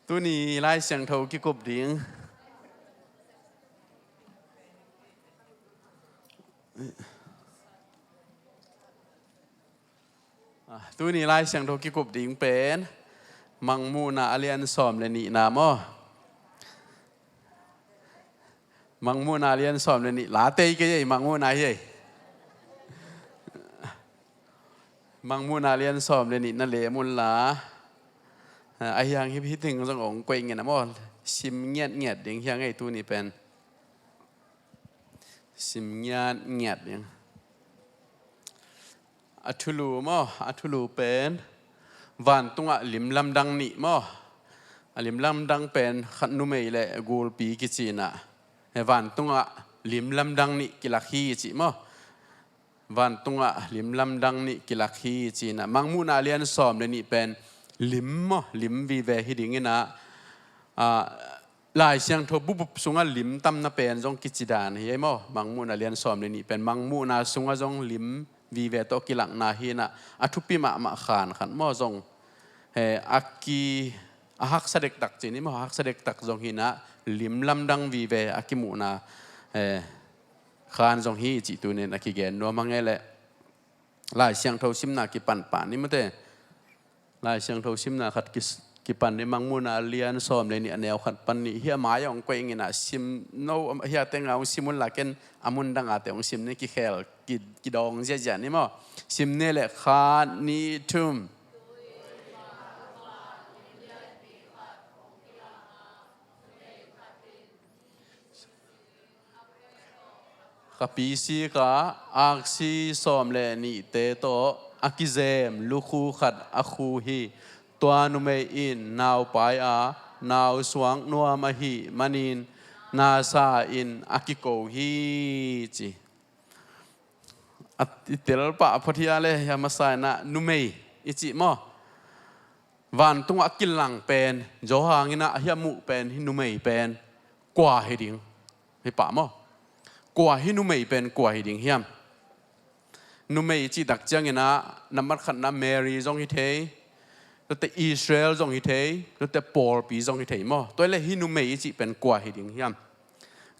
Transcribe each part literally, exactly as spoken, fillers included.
Tuni Lai Siangtho kikup ding. Ah, tuni Lai Siangtho kikup ding pen Mangmuhna a lian sawm le nihna maw? Mangmuhna a lian sawm le nih, la tei kei ei, Mangmuhna hi ei. Mangmuhna a lian sawm le nihna lem un la. Ah, a hiang hi, hiting zong ong koih ngen a maw? Sim ngiatngiat ding hiang ei tuni pen. Sim ngiatngiat ding. A thulu maw, a thulu pen vantungah lim lamdang nih maw? A lim lamdang pen khat numei le gulpi kici inah, he vantungah lim lamdang nih kilak hi ci maw? Vantungah lim lamdang nih kilak hi ci inah, Mangmuhna a lian sawm le nih pen lim maw, lim vive hi ding inah, ah, Lai Siangtho bubup sungah lim tamna pen zong kici dan hi ei maw? Mangmuhna lian sawm le nih pen Mangmuhna sungah zong lim vive tawh kilakna hi inah, a thupi mahmah khan khat maw zong, he, a ki, a haksa dektak ci ni maw, a haksa dektak zong hi inah, lim lamdang vive a kimuhna, he, khan zong hi cih tunin a kigen nuam a ngei leh. Lai Siangtho simna kipan pah ni maw te. Lai Siangtho simna khat kis-, kipan ni, Mangmuhna a lian sawm le nih a neu khat pan nih. Hih a mai ah ong koih ing inah sim no, hih a tengah ong sim un la, ken a mun dang a te ong sim ni, kikhel, ki, kidawng ziahziah ni maw? Sim ni le khat, nih, thum. Khapi sika aksi sawm le nihte tawh a kizem lukhu khat a khu hi. Tua numei in naupai a, nausuak nuam ahih manin nasa in a kiko hi ci. A i tel pah phot hi a le, hia masa inah numei i cih maw? Vantungah a kilang pen, Johan inah hih a muh pen, hih numei pen kua hi ding? Hih pah maw? Kua, hih numei pen kua hi ding hiam? Numei i cih tak ciang inah, nambat khatna Mary zong hi thei, tuate Israel zong hi thei, tuate pawlpi zong hi thei maw? Tua le hih numei i cih pen kua hi ding hiam?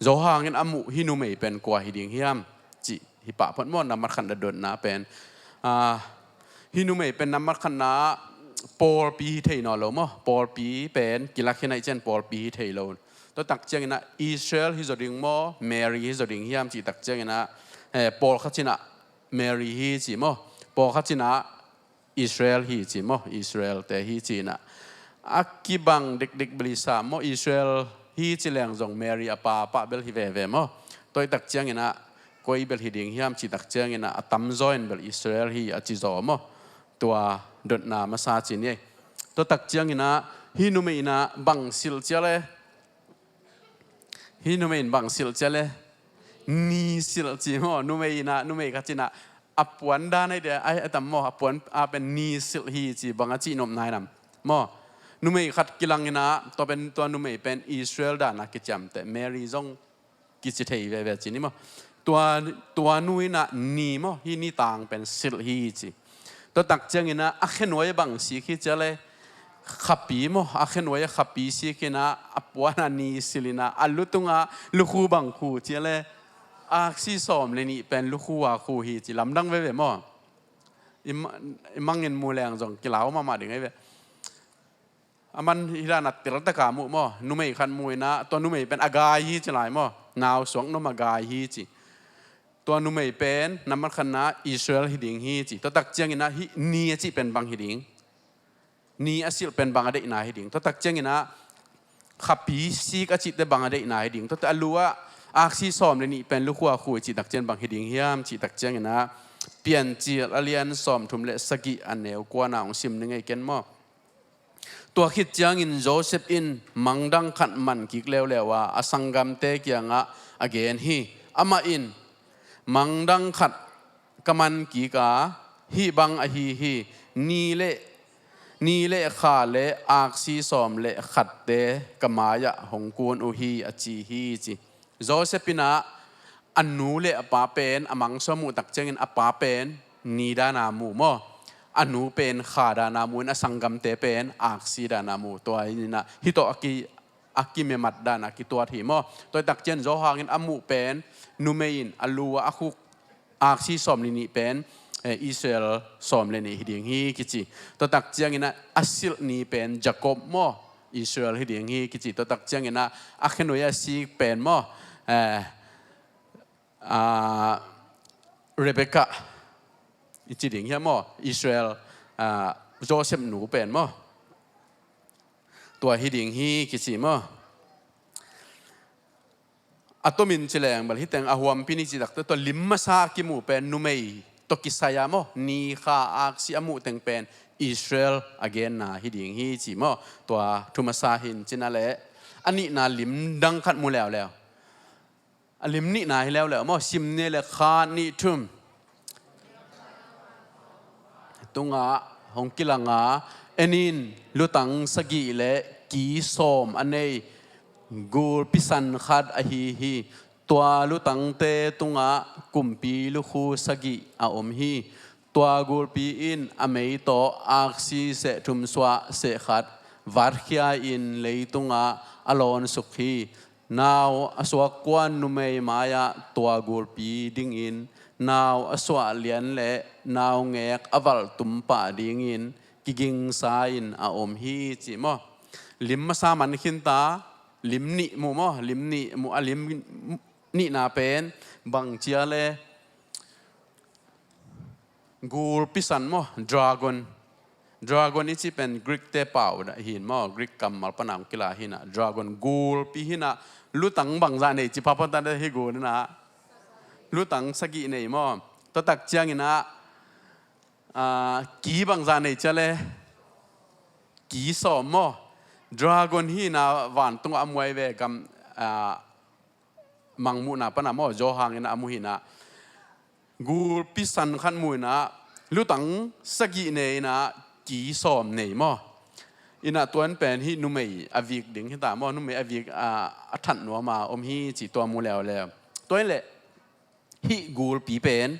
Johan in a muh hih numei pen kua hi ding hiam cih hi pah phot maw, nambat khatna dotna pen. Ah, hih numei pen nambat khatna pawlpi hi thei nawn lo maw? Pawlpi pen kilak hi naih ciang pawlpi hi thei lo. Tua tak ciang inah Israel hi zaw ding maw, Mary hi zaw ding hiam cih tak ciang inah, eh, pawlkhat ci inah Mary hi ci maw? Pawlkhat ci inah Israel hi ci maw? Israel te hi ci inah. A kibang dekdek bel i sa maw, Israel hi ci leng zong Mary a pa pah bel hi veve maw? Tua i tak ciang inah koi bel hi ding hiam cih tak ciang inah a tamzaw in bel Israel hi a ci zaw maw? Tua dotna masa ci ni ei. Tua tak ciang inah hih numei inah bang silh cia le? Hih numei in bang silh cia le? Ni silh ci maw? Numei inah, numei khat ci inah a puan dan ai dia, ai, a tam maw? A puan a pen ni silh hi ci, bang a cihnop nai nam maw? Numei khat kilang inah, tua pen, tua numei pen Israel dan a kiciamteh, Mary zong kici thei veve ci ni maw? Tua, tua nu inah ni maw, hih ni tang pen silh hi ci. Tua tak ciang inah a khenuai bang sik hi cia le? Khapi maw, a khenuai a khapi sik inah a puan a ni silh inah a lu tungah lukhu bang khu cia le? Aksi sawm le nih pen lukhu a khu hi ci, lamdang veve maw? I ma-, i mangin mu leng zong kilau mahmah ding ei ve. A man hi dan a teltak a muh maw? Numei khat mu inah, tua numei pen a gai hi ci lai maw? Nausuak nuam a gai hi ci. Tua numei pen nambat khatna Israel hi ding hi ci. Tua tak ciang inah hih ni a cih pen bang hi ding? Ni a silh pen bang a deihna hi ding? Tua tak ciang inah khapi sik a cihte bang a deihna hi ding? Tuate a lu ah aksi sawm le nih pen lukhu a khu i cih tak ciang bang hi ding hiam cih tak ciang inah Piancil a lian sawmthum le sagih a neu kuana ong sim ni ngei ken maw? Tua khit ciangin Josef in mangdang khat man kik leuleu a, a sanggamte kiangah a gen hi. Amah in, mangdang khat ka man kik a, hih bang ahi hi. Ni le, ni le kha le aksi sawm le khatte ka mai-ah hong kun uh hi, a ci hi ci. Josef in ah a nu le a pa pen a mangsuah muh tak ciangin a pa pen ni dan a mu maw? a nu pen kha dana mu in a sanggamte pen aksi dana mu. Tua in ah hih tawh a ki a kimemat dan a kituat hi maw. Tua tak ciang Johan in a muh pen numei in a lu ah a khuk aksi sawm le nih pen, eh, Israel sawm le nih hi ding hi kici. Tua tak ciangin ah a silh ni pen Jacob maw, Israel hi ding hi kici. Tua tak ciangin ah a khenui a sik pen maw, eh, ah, Rebecca i ci ding hi maw, Israel, ah, Joseph nu pen maw. Tua hi ding hi kici maw. A tomin ci leng bel hih teng a huampi ni ci takte tua lim masa a kimu pen numei tawh kisai a maw, ni kha aksi a muh teng pen Israel a genna hi ding hi ci maw. Tua thu masa hin cina le a nihna lim dang khat mu leuleu. A lim nihna hi leuleu maw, sim ni le khat nih thum. Tungah hong kilanga, en in, lutang sagih le ki sawm a nei gulpi san khat ahi hi. Tua lutangte tungah kumpi lukhu sagih a om hi. Tua gulpi in a mei tawh aksi seh thum suah seh khat vatkhia in leitungah a lawnsuk hi. Nau a suak kuan numei mai-ah tua gulpi dingin nau a suah lian le naungek a valh tum pah dingin kigingsa in a om hi ci maw. Lim masa man khinta, lim nih mu maw, lim nih mu, a lim nihna pen bang cia le gulpi san maw, dragon. Dragon i ci pen Greek te pau dah hin maw, Greek kammal pana hong kila hinah. Dragon gulpi hinah, lutang bangzah nei ci papa ta hi gul hinah. Lutang sagih nei maw. Tua tak cianginah, ah, ki bangzah nei cia le, ki sawm maw. Dragon hinah vantungah a muai ve gam, ah, Mangmuhna pana maw, Johan inah a mu hinah. Gulpi san khat mu inah, lutang sagih nei inah, ki sawm nei maw. Inah tuan pen hih numei a vik ding hita maw, numei a vik a, a that nuama om hi ci tua mu leuleu. Tua inleh hih gulpi pen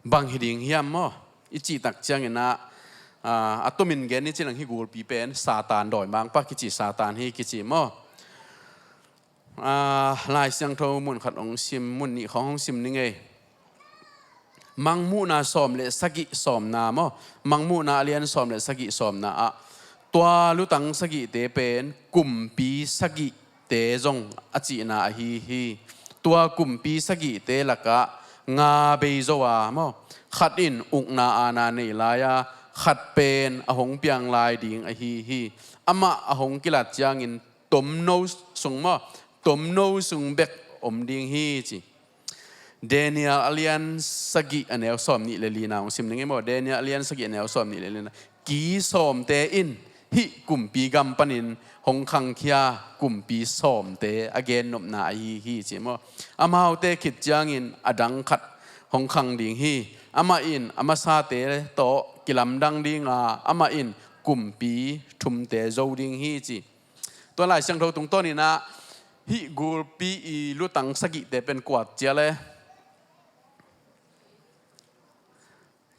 bang hi ding hiam maw. I cih tak cianginah, ah, a tumin gen i ci lang hih gulpi pen Satan dawimangpa kici Satan hi kici maw. Ah, Lai Siangtho mun khat hong sim, mun nih khawng hong sim ni ngei. Mangmuhna sawm le sagih sawmna maw. Mangmuhna a lian sawm le sagih sawmna ah tua lutang sagihte pen kumpi sagihte zong a cihna ahi hi. Tua kumpi sagihte lakah nga bei zo a maw. Khat in ukna aana nei lai a, khat pen a hong piang lai ding ahi hi. Amah a hong kilat ciangin tomno sung maw, tomno sung bek om ding hi ci. Daniel a lian sagih a neu sawm nih le lina hong sim ning ei maw. Daniel a lian sagih a neu sawm nih le lina. Ki sawmte in hih kumpi gam panin hong khangkhia kumpi sawmte a gennopna ahi hi ci maw. Amaute khit ciangin a dang khat hong khang ding hi. Amah in a masate tawh kilamdang dinga, amah in kumpi thumte zo ding hi ci. Tua Lai Siangtho tungtawninah hih gulpi i lutang sagihte pen kuat cia le.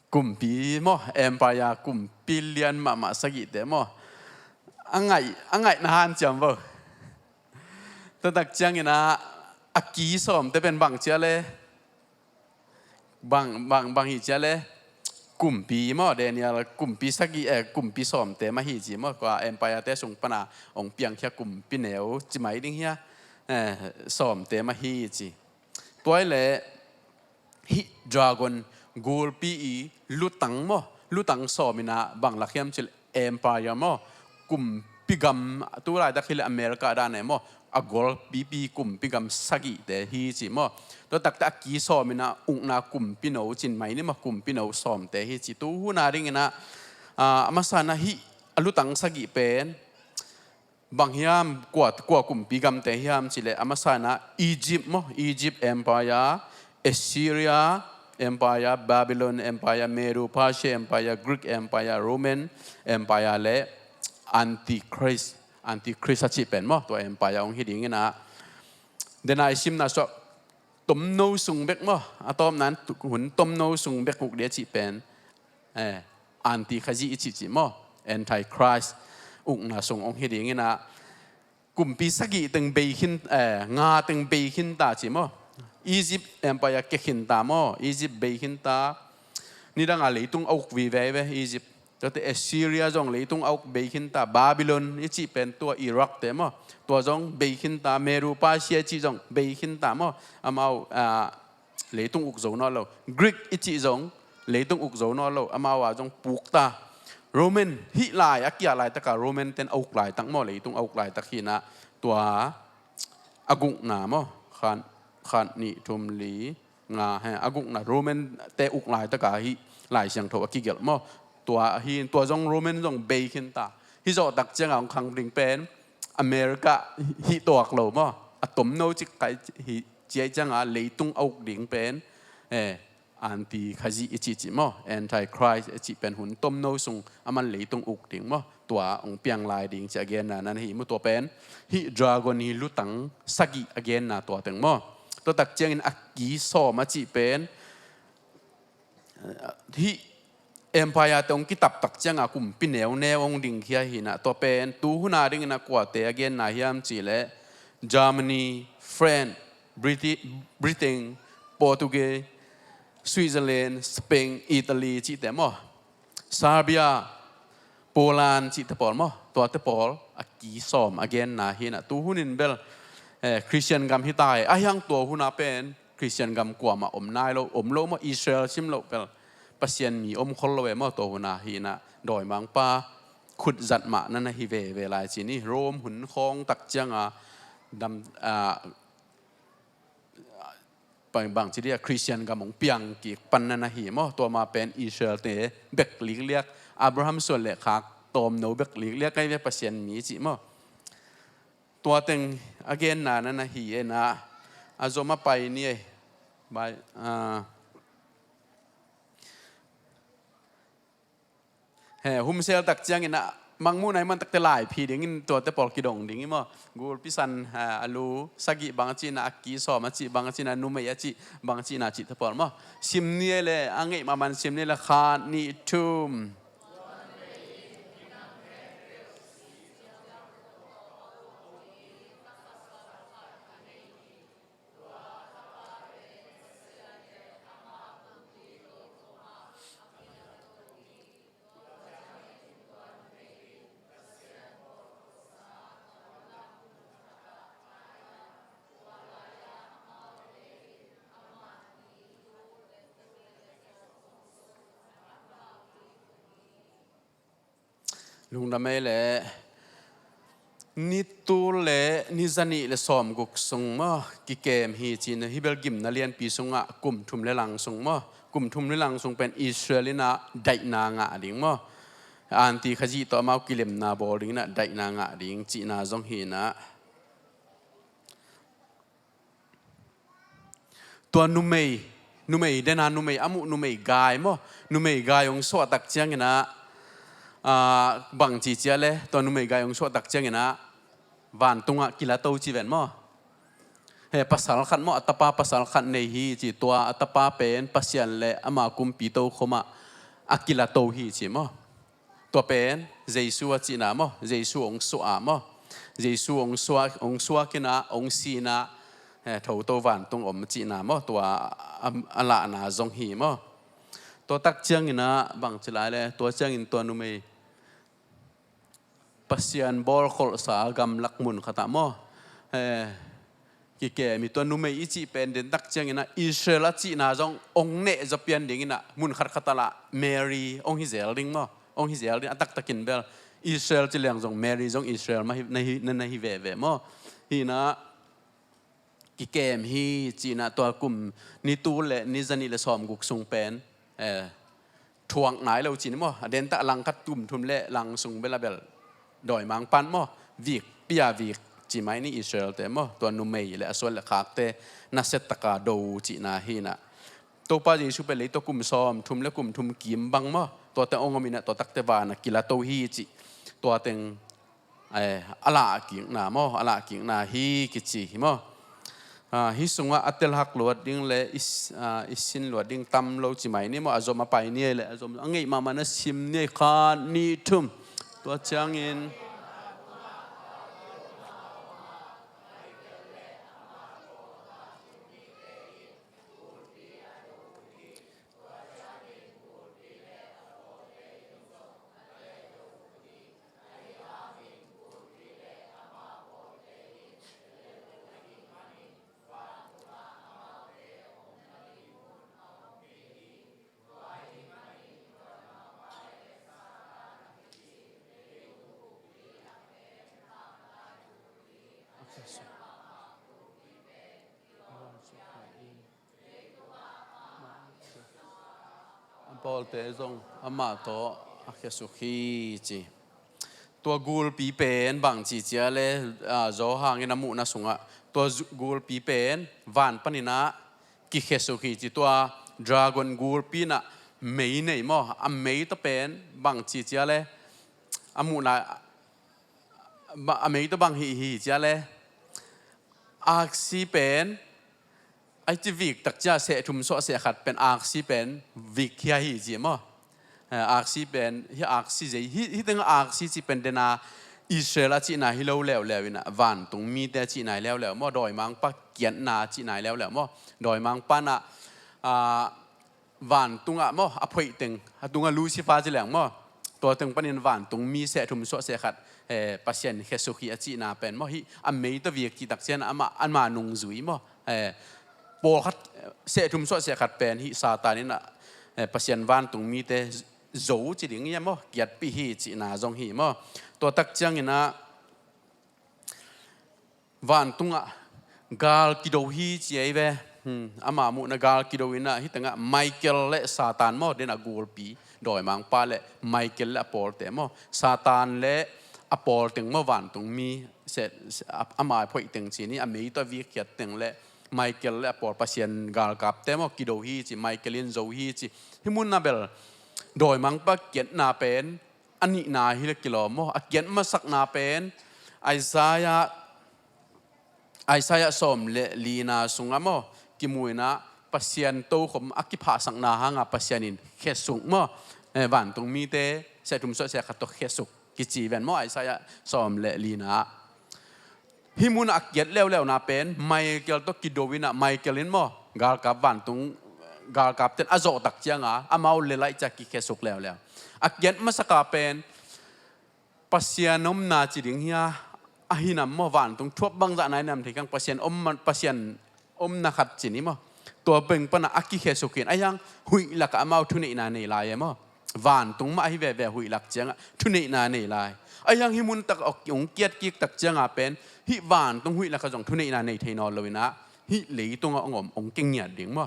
Kumpi maw, empire, kumpi lian mahmah sagihte maw. A ngaih, a ngaihna hanciam vo. Tua tak cianginah a ki sawmte pen bang cia le. Bang, bang, bang hi cia le. Kumpi maw, Daniel, kumpi sagih, eh, kumpi sawmte mah hi ci maw. Kua empire te sung pana hong piangkhia kumpi neu ci mai ding hia. Eh, sawmte mah hi ci. Tua ileh hih dragon gulpi i lutang maw, lutang sawminah bang lak hiam cih leh empire maw, kumpi gam, tu laitak hileh America dan e maw, a golpipi kumpi gam sagihte hi ci maw. Tua takte a ki sawminah ukna kumpi no cin mai ni maw, kumpi no sawmte hi ci. Tu huna dinginah, ah, a masanah hih a lutang sagih pen bang hiam, kua, kua kumpi gamte hiam cih leh a masanah Egypt maw, Egypt Empire, Assyria Empire, Babylon Empire, Medo Persia Empire, Greek Empire, Roman Empire le Antichrist, Antichrist a cih pen maw, tua empire hong hi dinginah. Dena i simna suak tomno sung bek maw, a tawpna hun tomno sung bek huk dia cih pen. Eh, anti-Khazih i cih cih maw, anti-Christ ukna sung hong hi ding in ah, kumpi sagih teng bei khin, eh, nga teng bei khin ta cih maw. Egypt Empire kia khin ta maw, Egypt bei khin ta. Nidang a leitung a uk vive ve Egypt. Tuate Assyria zong leitung a uk bei khin ta, Babylon i cih pen tua Iraq te maw, tua zong bei khin ta, Medo Persia i cih zong bei khin ta maw. Amau, ah, leitung uk zo nawn lo. Greek i cih zong leitung uk zo nawn lo, amau a zong puk ta. Roman hih lai a kiah laitak a Roman ten a uk laitak maw, leitung a uk laitak hi in ah, tua a gukna maw, khat, khat, nih, thum, li, nga, he, a gukna Roman te uk laitak a hih Lai Siangtho a kigelh maw. Tua hi in, tua zong Roman zong bei khin ta. Hih zawh tak ciang a hong khang ding pen America hi tuak lo maw. A tomno cik kai hi ciai ciang a leitung a uk ding pen, eh, anti-Khazih i cih cih maw, anti-Christ i cih pen hun tomno sung a man leitung uk ding maw. Tua hong piang lai ding cih a genna na hi maw. Tua pen hih dragon hi lutang sagih a genna tua teng maw. Tua tak ciangin a ki sawm a cih pen, eh, hih empire te hong kitap tak ciang a kumpi neuneu hong dingkhia hi in ah, tua pen tu hun a ding in ah kuate a genna hiam cih leh Germany, France, Briti-, Britain, Portugal, Switzerland, Spain, Italy cihte maw, Serbia, Poland cihte pawl maw, tuate pawl a ki sawm a genna hi in ah, tu hun in bel, eh, Christian gam hi ta hi. A hiang tua hun a pen Christian gam kuamah om nai lo, om lo maw, Israel sim loh bel Pasian mi om khol lo e maw, tua hun a hi in ah, dawimangpa khut zat mah na na hi veve lai ci ni. Rome hun khawng tak ciang a dam, ah, bang, bangci dia Christian gam hong piang kik pan na na hi maw. Tua ma pen Israel te bek likliak, Abraham suan le khak tawmno bek likliak ai ve Pasian mi cih maw. Tua teng a genna na na hi e na, a zom a pai ni e. Bai, ah, he, humsel tak ciangin ah, mangmuhna i man takte laiphi dingin tuate pawl kidong ding i maw. Gulpi san, ha, a lu sagih bang a cihna, a ki sawm a cih bang a cihna, numei a cih bang a cihna cihte pawl maw. Sim ni e le, a ngeih mahmah in sim ni e le, khat, nih, thum. Lungdam ei le, ni tul le ni zanih le sawmguk sung maw, kikem hi ci-in, hih bel gimna lianpi sungah kum thum le lang sung maw, kum thum le lang sung pen Israel in ah daihna ngah ding maw, anti-Khazih tawh amau kilemna bawl ding in ah daihna ngah ding cihna zong hi in ah. Tua numei, numei dena numei a muh numei gai maw, numei gai hong suah tak ciangin ah, ah, bang ci cia le, tua numei gai hong suah tak ciangin ah, vantungah kilato ci ven maw. He, pasal khat maw, a tapa pasal khat nei hi ci, tua a tapa pen Pasian le ama kumpi tokhom ah a kilato hi ci maw. Tua pen Jesu a cihna maw, Jesu hong suah a maw, Jesu hong suak, hong suak in ah, hong si in ah, eh, thoto vantung om cihna maw, tua a, a lahna zong hi maw. Tua tak ciangin ah bang ci lai le, tua ciangin tua numei Pasian bawlkholhsa gamlak mun khat ah maw, eh, kikem hi. Tua numei i cih pen den tak ciangin ah Israel a cihna zong hong neh zaw pian ding in ah, mun khat khat ah lah Mary hong hi zel ding maw, hong hi zel ding a taktakin bel. Israel ci leng zong Mary zong Israel mah hi, na hi, na, na hi veve maw. Hi in ah kikem hi ci in ah tua kum ni tul le ni zanih le sawmguk sung pen, eh, thuak nai lo ci ni maw. A den tak langkhat kum thum le lang sung bel a bel dawimangpa'n maw, vik, pia vik ci mai ni Israel te maw, tua numei le a suan le khakte nasia taka do cihna hi in ah. Topa Jesu pen lei tawh kum sawmthum le kum thum kim bang maw, tua teng hong om in ah, tua takte van ah kilato hi cih, tua teng, eh, a lahkikna maw, a lahkikna hi kici hi maw. Ah, hih sungah a telhak luat ding le i s-, ah, i sin luat ding tam lo ci mai ni maw, a zom a pai ni ei le a zom a ngeih mahmah na sim ni ei, khat nih thum. Tua ciangin A pawlte zong amah tawh a khiasuk hi ci. Tua gulpi pen bang ci cia le, ah, Johan in a muhna sungah tua zu-, gulpi pen van paninah kikhiasuk hi ci. Tua dragon gulpi inah mei nei maw, a mei tawh pen bang ci cia le a muhna, a mei tawh bang hi hi cia le aksi pen ai ci vik tak cia seh thum suah seh khat pen aksi pen vik khia hi ci maw? Eh, aksi pen hi aksi zei hi, hi teng aksi ci pen dena Israel a cihna hi lo leuleu inah vantung mite a cihna hi leuleu maw? Dawimangpa kiatna a cihna hi leuleu maw? Dawimangpa inah, ah, vantungah maw a phoihteng, a tungah Lucifer ci leng maw? Tua teng panin vantung mi seh thum suah seh khat, eh, Pasian khiasuk hi a cihna pen maw, hih a mei tawh vik cih tak cian amah, ama nungzui maw? Eh, pawlkhat, eh, seh thum suah seh khat pen hih Satan inah, eh, Pasian vantung mite zo ci ding hi maw, kiatpih hi cihna zong hi maw? Tua tak cianginah vantungah gal kido hi ci ei ve. Hmm, ama muhna gal kido inah hih tengah Michael le Satan maw, dena gulpi, dawimangpa le Michael le a pawlte maw, Satan le a pawlteng maw, vantung mi se, se, a, ama phoihteng ci ni, a mei tawh a vik khiat teng le Michael le a pawl Pasian galkapte maw kido hi ci, Michael in zo hi ci. Hih munah bel dawimangpa kiatna pen a nihna hi le kilawm maw? A kiat masakna pen Isaiah, Isaiah sawm le lina sungah maw kimu inah Pasian tokhom a kiphahsakna hanga Pasian in khiasuk maw? Eh, vantung mite seh thum suah seh khat tawh khiasuk kici ven maw? Isaiah sawm le lina. Hih munah a kiat leuleuna pen Michael tawh kido inah Michael in maw, galkap vantung galkapten a zawh tak cianga amau le laih cia kikhiasuk leuleu. A kiat masaka pen Pasian omna ci ding hia, ahi nam maw, vantung thuap bangzah nai nam thei kang Pasian om, Pasian omna khat ci ni maw? Tua beng panah a kikhiasuk in, ahiang huih lakah amau thuneihna nei lai e maw? Vantung mah ahi veve huih lak ciangah thuneihna nei lai. Ahiang hih muntak a hong kiat kik tak cianga pen hih vantung huih lakah zong thuneihna nei thei nawn lo inah hih leitungah hong om hong kingiat ding maw?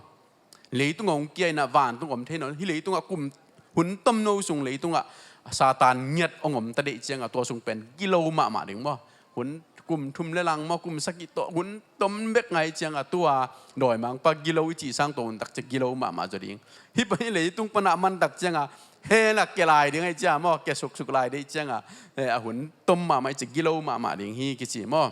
Leitungah hong kia inah vantung om thei nawn, hih leitungah kum hun tomno sung leitungah Satan ngiat hong om ta deih ciangah tua sung pen gilo mahmah ding maw? Hun kum thum le lang maw, kum sagih tawh hun tom bek ngai ciangah tua dawimangpa gilo i cih sang tua hun tak cia gilo mahmah zaw ding. Hih pa hih leitung panah man tak ciangah hell ah kia lai ding ahi cia maw, kia suksuk lai ding ahi ciangah, eh, a hun tom mahmah i cia gilo mahmah ding hi kici maw?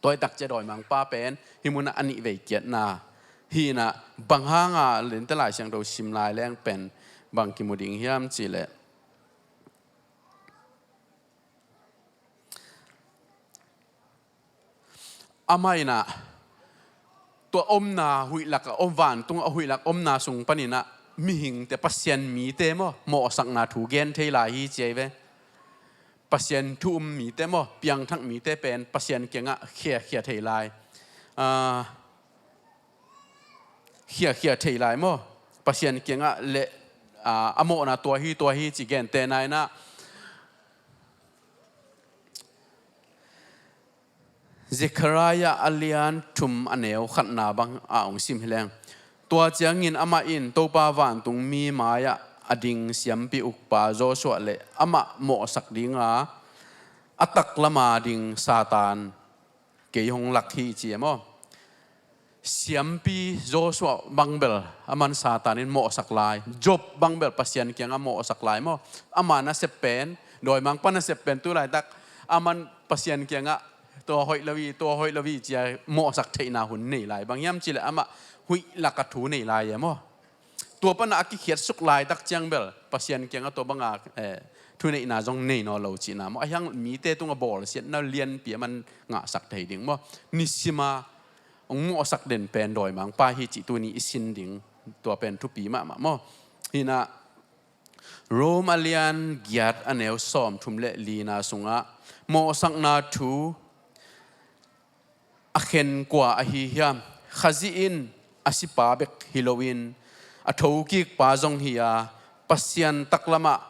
Tua i tak cia dawimangpa pen hih munah a nih vei kiatna hi inah bang hanga lente Lai Siangtho sim lai leng pen bang kimu ding hiam cihleh, amah inah tua omna huih lak a om, vantung a huih lak omna sung paninah mihingte, Pasian mite maw, mawhsakna thu gen thei lai hi ci ei ve. Pasian thu um mite maw, piangthak mite pen Pasian kiangah khiakhia thei lai. Ah, khiakhia thei lai maw? Pasian kiangah le, ah, a mawhna tua hi, tua hi ci gente na inah Zekhariah a lian thum a neu khatna bang a hong sim hi leng. Tua ciangin amah in Topa vantung mi mai-ah a ding siampi ukpa Joshua le amah mawhsak dinga a taklama ding Satan kei hong lak hi ci e maw? Siampi Joshua bang bel aman Satan in mawhsak lai, Job bang bel Pasian kiangah mawhsak lai maw? Ama nasep pen, dawimangpa nasep pen tu laitak aman Pasian kiangah Tua hoih lo hi, tua hoih lo hi cia mawhsak theihna hun nei lai. Bang hiam cih leh amah huih laka thu nei lai e maw. Tua pana a kikhiatsuk laitak ciang bel Pasian kiangah tua banga, eh, thuneihna zong nei nawn lo cihna maw. Ahi hang mite tungah bawlsiatna lianpi a man ngahsak thei ding maw. Nisima hong mawhsak den pen dawimangpa hi cih tuni i sin ding, tua pen thupi mahmah maw. Hi-in ah Rom a lian giat a neu sawmthum le lina sungah mawhsakna thu a khen kua ahi hiam? Khazih in a sipa bek hi loin a thokikpa zong hi a, Pasian taklamah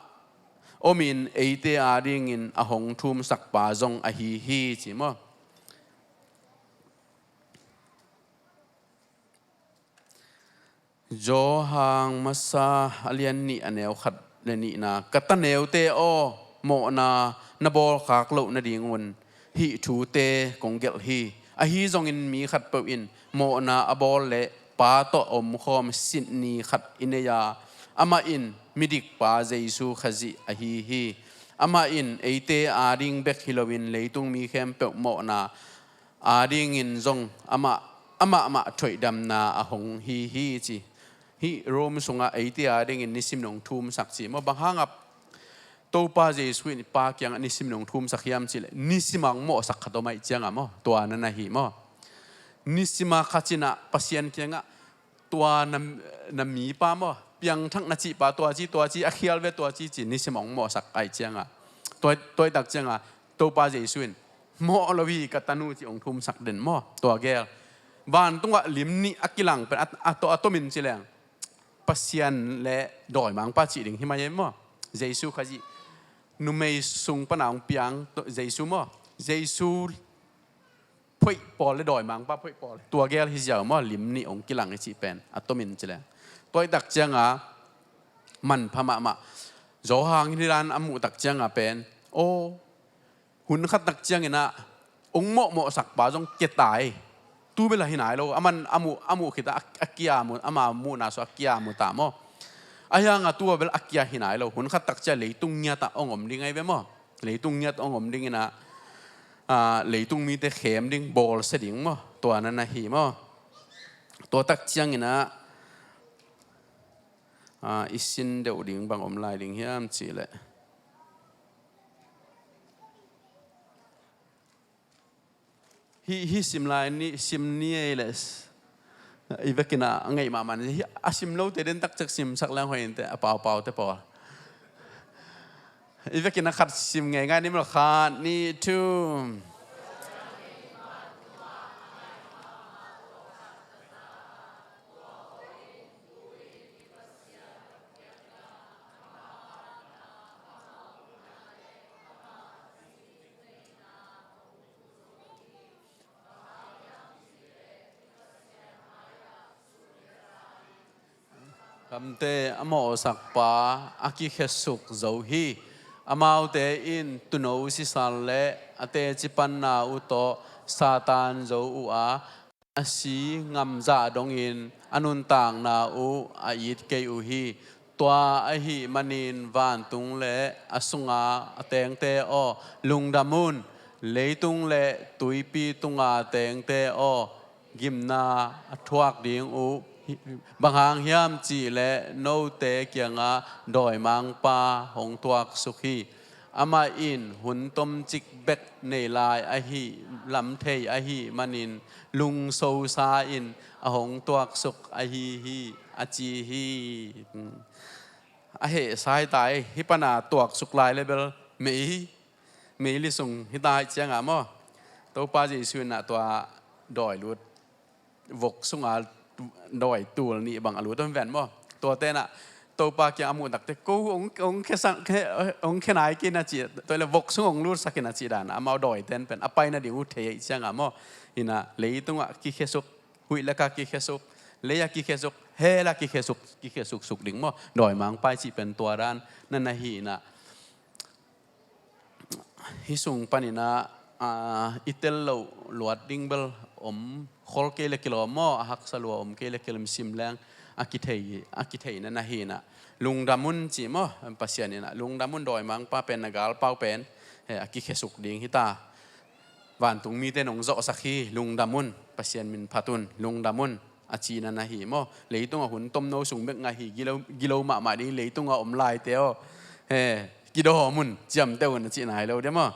omin eite adingin a hong thumsakpa zong ahi hi, ci maw. Johan masa a lian nih a neu khat le nihna, ka ta neute aw, mawhna na bawlkhak loh nadingun hih thute kong gelh hi. Ahi zongin mi khatpeuh in mawhna a bawl leh Pa tawh a omkhawm sitni khat i nei a, amah in midikpa Jesu Khazih ahi hi. Amah in eite ading bek hi loin leitung mi khempeuh mawhna adingin zong amah, amah mah thoihdamna a hong hi hi, ci. Hih Rom sungah eite adingin nisim nong thumsak, ci maw. Bang hangah Topa Jesu in Pa kiangah nisim nong thumsak hiam cih leh nisim a hong mawhsak khat om ahih ciangah maw, tua na na hi maw. Nisim a khat in ah Pasian kiangah tua na, na mipa maw, piangthak na cihpa tua ci, tua ci, a khial ve tua ci, ci nisim a hong mawhsak ahih ciangah, tua, tua ahih tak ciangah Topa Jesu in mawh lo hi ka tanu ci hong thumsak den maw. Tua gel vantungah lim nih a kilang pen a, a to, a tomin ci leng Pasian le dawimangpa cih ding hi mai e maw. Jesu Khazih numei sung pana hong piang Jesu maw. Jesu phoih pawl le dawimangpa phoih pawl, tua gel hi ziau maw, lim nih hong kilang i cih pen a tomin ci leng. Tua ahih tak ciangah manpha mahmah. Johan in hih dan a muh tak ciangah pen, aw, hun khat tak ciangin ah hong mawhmawhsakpa zong kia ta hi. Tu bel a hi nai lo, a man a muh, a muh khit a, a kia mu, ama muhna sung a kia mu ta maw. Ahi hangah tu a bel a kia hi nai lo, hun khat tak ciang leitung ngiatah hong om ding ahi ve maw. Leitung ngiat hong om dingin ah, ah, leitung mite khem ding, bawlsia ding maw, tua na na hi maw. Tua tak ciangin ah, ah, i sin deuh ding bang om lai ding hiam cih leh, hih, hih sim lai ni, sim ni ei leh i vekin ah a ngeih mahmah ni. Hih a sim lote den taktak simsak leng hoih inteh, a paupau te pawl. I vekin ah khat sim ngeingai ni maw, khat, nih, thum. Gamte a mawhsakpa a kikhesuk zo hi. Amaute in tuuno sisal le a teci panna uh tawh Satan zo uh a, a si ngamzah dongin a nuntakna uh a it kei uh hi. Tua ahih manin vantung le a sunga a tengte aw, lungdam un. Leitung le tuipi tunga tengte aw, gimna a thuak ding uh. Bang hang hiam cih leh note kiangah dawimangpa hong tuaksuk hi. Amah in hun tomcik bek nei lai ahih lam thei ahih manin lungsosa in a hong tuaksuk ahi hi, a ci hi. A hehsa hi ta hi. Hih pana tuaksuk lai le bel mei, meili sung hi ta ahih ciangah maw, Topa Jesu in ah tua dawi lut, vok sunga dawi tul nih bang a lut om ven maw. Tuate in ah Topa kiang a muh takte, ko hong, hong khe sak, khe, hong khe nai kei in a ci, tua le vok sung hong lutsak in a cih dan, amau dawite in pen a pai nading uh thei ahih ciangah maw. Hi in ah leitungah kikhesuk, huih lakah kikhesuk, lei ah kikhesuk, hell ah kikhesuk, kikhesuk suk ding maw. Dawimangpa i cih pen tua dan na na hi in ah. Hih sung panin ah, ah, i tel loh luat ding bel om khol kei le kilawm maw, a haksa lua om kei le kilawm, sim leng a kithei, a kithei na na hi in ah. Lungdam un ci maw, Pasian in ah lungdam un, dawimangpa pen na galpau pen, he, a kikhesuk ding hi ta. Vantung mite nong zawhsak hi, lungdam un, Pasian min phat un, lungdam un, a cihna na hi maw. Leitungah hun tomno sung bek ngah hi, gilo, gilo mahmah ding, leitungah om laite aw. He, kidawm un, ciamteh un a cihna hi lo dia maw.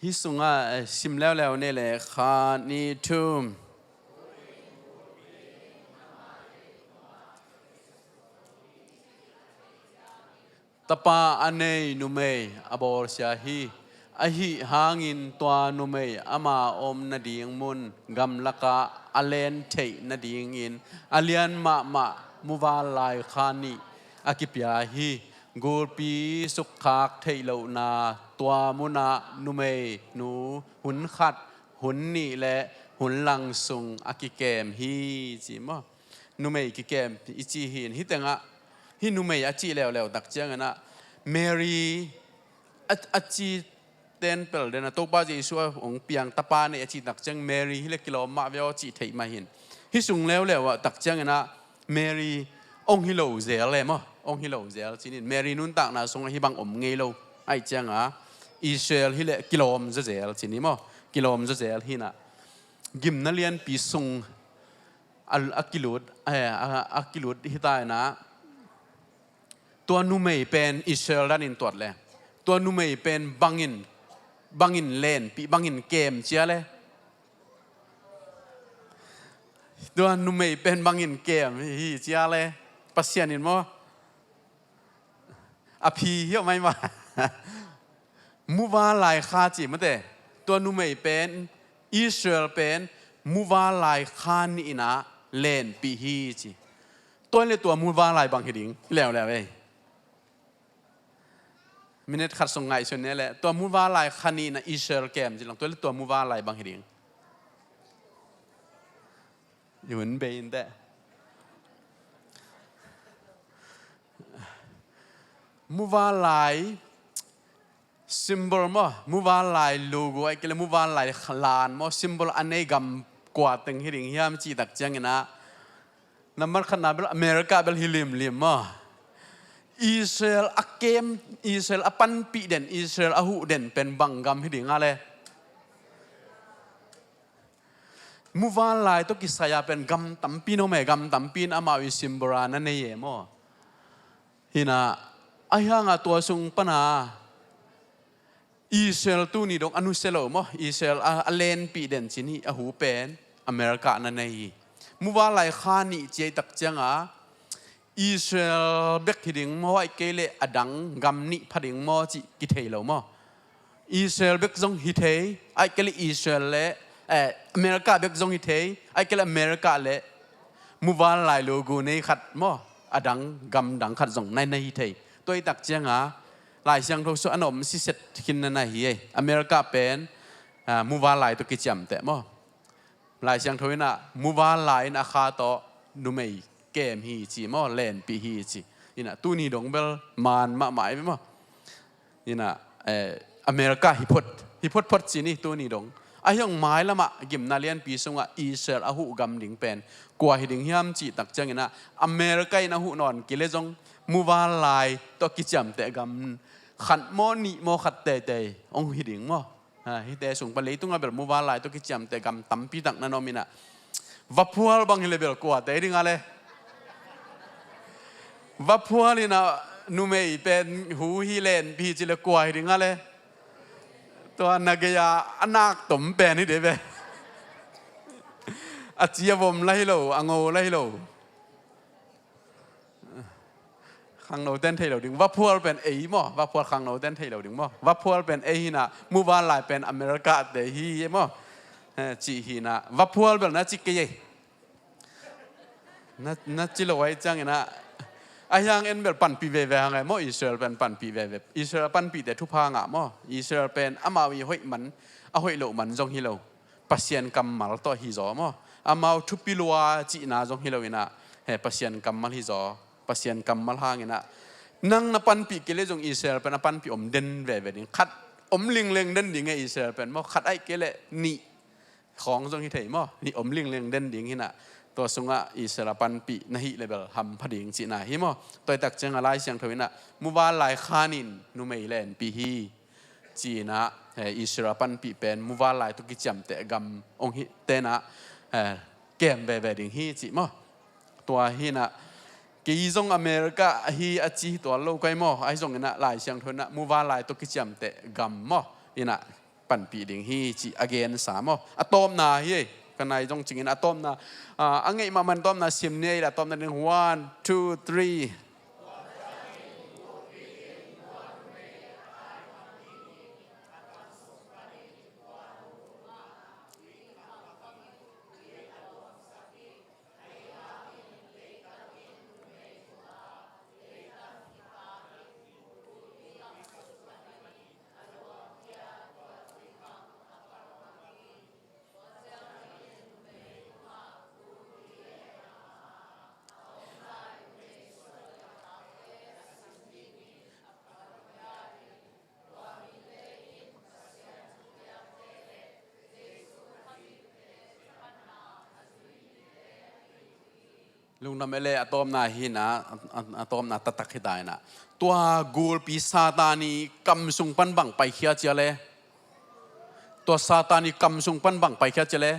Hih sungah, eh, sim leuleu ni le khat, nih, thum. Tapa a nei numei a bawlsia hi. Ahi hangin tua numei ama om nading mun gamlakah a len theih nadingin a lian mahmah muvanlai kha nih a kipia hi. Gulpi sukkhak theih lohna tua munah numeinu hun khat, hun nih le hun lang sung a kikem hi, ci maw. Numei kikem i ci hi in, hih tengah hih numei a cih leuleu tak cianginah Mary a, a ci ten pel dena Topa Jesu a hong piang tapa nei a cih tak ciang Mary hi le kilawm mah ve aw cih theih mah hin. Hih sung leuleu ah tak cianginah Mary ong hi lo zel e maw, ong hi lo zel cinin Mary nuntakna sungah hih bang om ngei lo. Aih cianga Israel hi le kilawm zaw zel cini maw, kilawm zaw zel hinah gimna lianpi sung a, a kilut, eh, a, a kilut hita inah tua numei pen Israel danin tuat le tua numei pen bangin, bangin lenpih, bangin kem cia le tua numei pen bangin kem hi cia le Pasian in maw a phi hiau mai mah. Muvanlai kha ci mate. Tua numei pen, Israel pen muvanlai kha nih inah lenpih hi ci. Tua le tua muvanlai bang hi ding leuleu ei. Minute khat sung ngaihsun ne le tua muvanlai kha nih inah Israel kem ci lang tua le tua muvanlai bang hi ding. I hun bei inteh. Muvanlai symbol maw, muvanlai logo ai kei le muvanlai lan maw, symbol a nei gam kua teng hi ding hiam cih tak cianginah nambat khatna bel America bel hi limlim maw. Israel a kem, Israel a panpih den, Israel a huh den pen bang gam hi ding a le. Muvanlai tawh kisai-a pen gam tampi in om e, gam tampi in amau i symbol a na nei e maw. Hinah ahi hanga tua sung pana Israel tuni dong a nusia lo maw, Israel a, a lenpih den cin hi a hu pen America na nei hi. Muvanlai kha nih ciai tak cianga Israel bek hi ding maw, aih kei le a dang gam nih pha ding maw cih kithei lo maw. Israel bek zong hi thei, aih kei le Israel le, eh, America bek zong hi thei, aih kei le America le muvanlai logo nei khat maw, a dang gam dang khat zong nai, nai hi thei. Tua i tak cianga Lai Siangtho sung a na om siset khin na na hi ei. America pen, ah, muvanlai tawh kiciamteh maw. Lai Siangtho inah muvanlai in a kha tawh numei kem hi ci maw, lenpih hi ci. Inah tuni dong bel man mahmah i maw. Inah, eh, America hi phot, hi photphot ci ni tuni dong. Ahi hong mailamah gimna lianpi sungah Israel a huh gam ding pen kua hi ding hiam cih tak cianginah America in a huh nawn kei le zong muvanlai tawh kiciamteh gam khat maw nih maw khat teitei hong hi ding maw. Ha, hihte sung pan leitungah bel muvanlai tawh kiciamteh gam tampi tak na na om inah vaphual bang hi le bel kua tei ding a le. Vaphual inah numei pen hu hi lenpih hi ci le kua hi ding a le. Tua na gei-a a nak tom pen hi de ve. A ci a vom la hi lo, a ngo la hi lo. Khangno ten thei lo ding. Vaphual pen ei maw. Vaphual khangno ten thei lo ding maw. Vaphual pen ei hinah muvanlai pen America te hi maw. Eh, cih hinah vaphual bel na cik kei ei. Na, na ci lo ai cianginah ahi hang en bel panpih veve hang ai maw. Israel pen panpih veve. Israel panpihte thupha ngah maw. Israel pen amau i hoih man, a hoih loh man zong hi lo. Pasian kammal tawh hi zaw maw. Amau thupi lua cihna zong hi lo inah, he Pasian kammal hi zaw. Pasian kammal hang inah nang na panpih kei le zong Israel pen a panpih om den veve ding. Khat om lingleng den ding e Israel pen maw. Khat aih kei le nih khawng zong hi thei maw. Nih om lingleng den ding hinah Tua sungah Israel a panpih na hih leh bel hampha ding cihna hi maw. Tua hi tak ciangah Lai Siangtho inah muvanlai khanin numei lenpih hi. Ci-inah, eh, Israel a panpih pen muvanlai tawh kiciamteh gam hong hi tenah, eh, kem veve ding hi cih maw. Tua hinah kei zong America hi a ci hi tuan lo kai maw. Ahi zonginah Lai Siangtho inah muvanlai tawh kiciamteh gam maw. Inah panpih ding hi cih a gensa maw. A tawpna hi ei. Ka nai zong cingin a tawpna, ah, a ngeih mahmah in tawpna sim ni ei la tawpna ding. One, two, three. Lungdam ei le. A tawpna hinah, a, a, a tawpna taktak hi ta inah. Tua gulpi Satan i kam sung pan bang paikhia cia le. Tua Satan i kam sung pan bang paikhia cia le.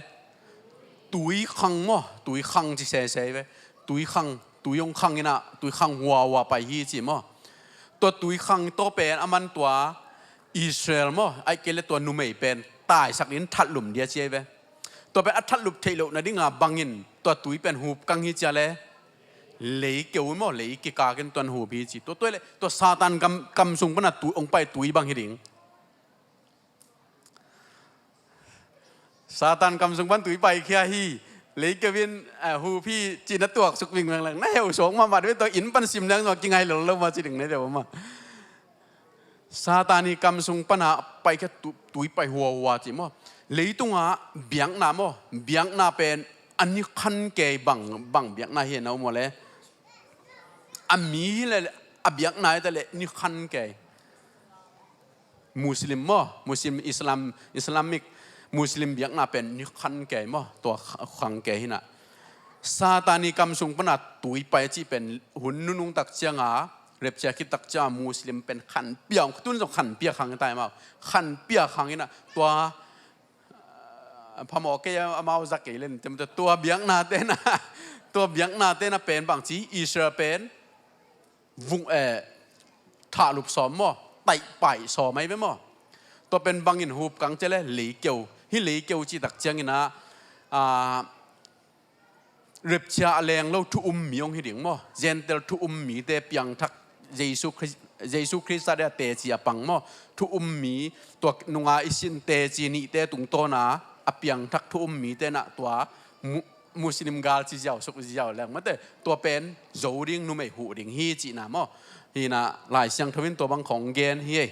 Tui khang maw, tui khang ci sese ve. Tui khang, tui hong khang inah, tui khang huahua pai hi ci maw. Tua tui khang tawh pen a man tua Israel maw, ahih kei le tua numei pen taisak in thatlum dia ci ei ve. Tua pen a thatlup theih loh nadinga bangin tua tui pen hup kang hi cia le. Leikeu maw, lei kikakin tuan hup hi ci. Tua, tua le, tua Satan kam, kam sung pana tui, hong pai tui bang hi ding. Satan kam sung pan tui paikhia hi. Leikeu in, eh, hup hi ci na tuaksuk vingveng leng. Na heusuak mahmah ve, tua inn pan sim leng zong kingai lolo mah ci ding na deuh mah. Satan i kam sung pana paikhia tu-, tui pai huahua ci maw. Leitungah biakna maw, biakna pen a ni khan kei bang, bang biakna hi na um maw le. A mi hi le, a biakna hi ta le ni khan kei. Muslim maw, Muslim Islam, Islamic Muslim biakna pen ni khan kei maw, tua kh-, khang kei hinah. Satan i kam sung pana tui pai cih pen hun nunung tak cianga, rapture khit tak cianga Muslim pen khanpia, tun zong khanpia khang tai maw. Khanpia khang hinah, tua, ah, phamawh kei a, amau za kei len tem tua, tua biakna tena, tua biakna tena pen bang ci, Israel pen vung, eh, thahlup sawm maw, taihpaih sawm ahi ve maw. Tua pen bangin hup kang cia le leikeu. Hih leikeu cih tak cianginah, ah, rapture a leng lo thu um mi hong hi ding maw. Gentile thu um mite piangthak Jesu Khris-, Jesu Khrista dia teci a pang maw. Thu um mi tua nunga i sin teci nihte tungtawna a piangthak thu um mite nah tua mu-, Muslim gal ci ziau suk ziau leng mate, tua pen zo ding, numei huh ding hi cihna maw. Hinah Lai Siangtho in tua bang khong gen hi ei.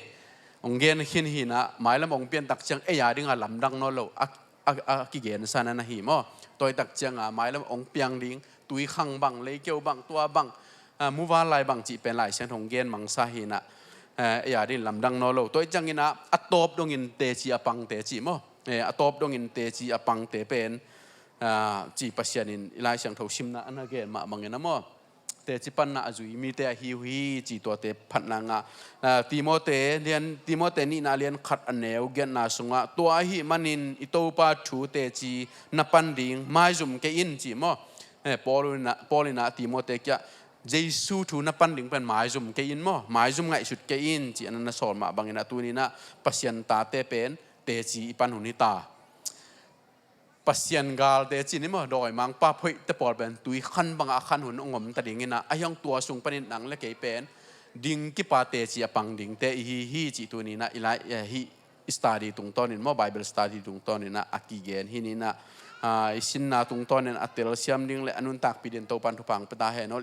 Hong gen khin hinah mailam hong pian tak ciang ei a dingah lamdang nawn lo a, a, a kigensa na na hi maw. Tua hi tak cianga mailam hong piang ding, tui khang bang, leikeu bang, tua bang, ah, muvanlai bang cih pen Lai Siangtho hong gen mangsa hinah, eh, ei a ding lamdang nawn lo. Tua hi cianginah a tawp dongin teci a pangte cih maw. Eh, a tawp dongin teci a pangte pen, ah, ci Pasian in i Lai Siangtho simna a na gen mah bangin a maw. Teci panna a zui mite ahi uh hi ci tuate phatna ngah. Ah, Timote, lian, Timote nihna lian khat a neu giatna sungah, tua ahih manin i Topa thu teci na pan ding maizum kei in ci maw. Eh, Paul inah, Paul inah Timote kiah Jesu thu na pan ding pen maizum kei in maw, maizum ngaihsut kei in ci a na na sawl mah banginah tuninah Pasian tate pen teci i pan hun hi ta. Pasian galte cin i maw, dawimangpa phoihte pawl pen tui khan bangah a khan hun hong om ta dinginah, a hiang tua sung panin nang le kei pen ding kipa teci a pang dingte i hi hi cih tuninah i lai, eh, hih study tungtawnin maw, Bible study tungtawninah a kigen hi ninah, ah, i sinna tungtawnin a telsiam ding le a nuntakpih ding Topan thupha hong pia ta hen aw.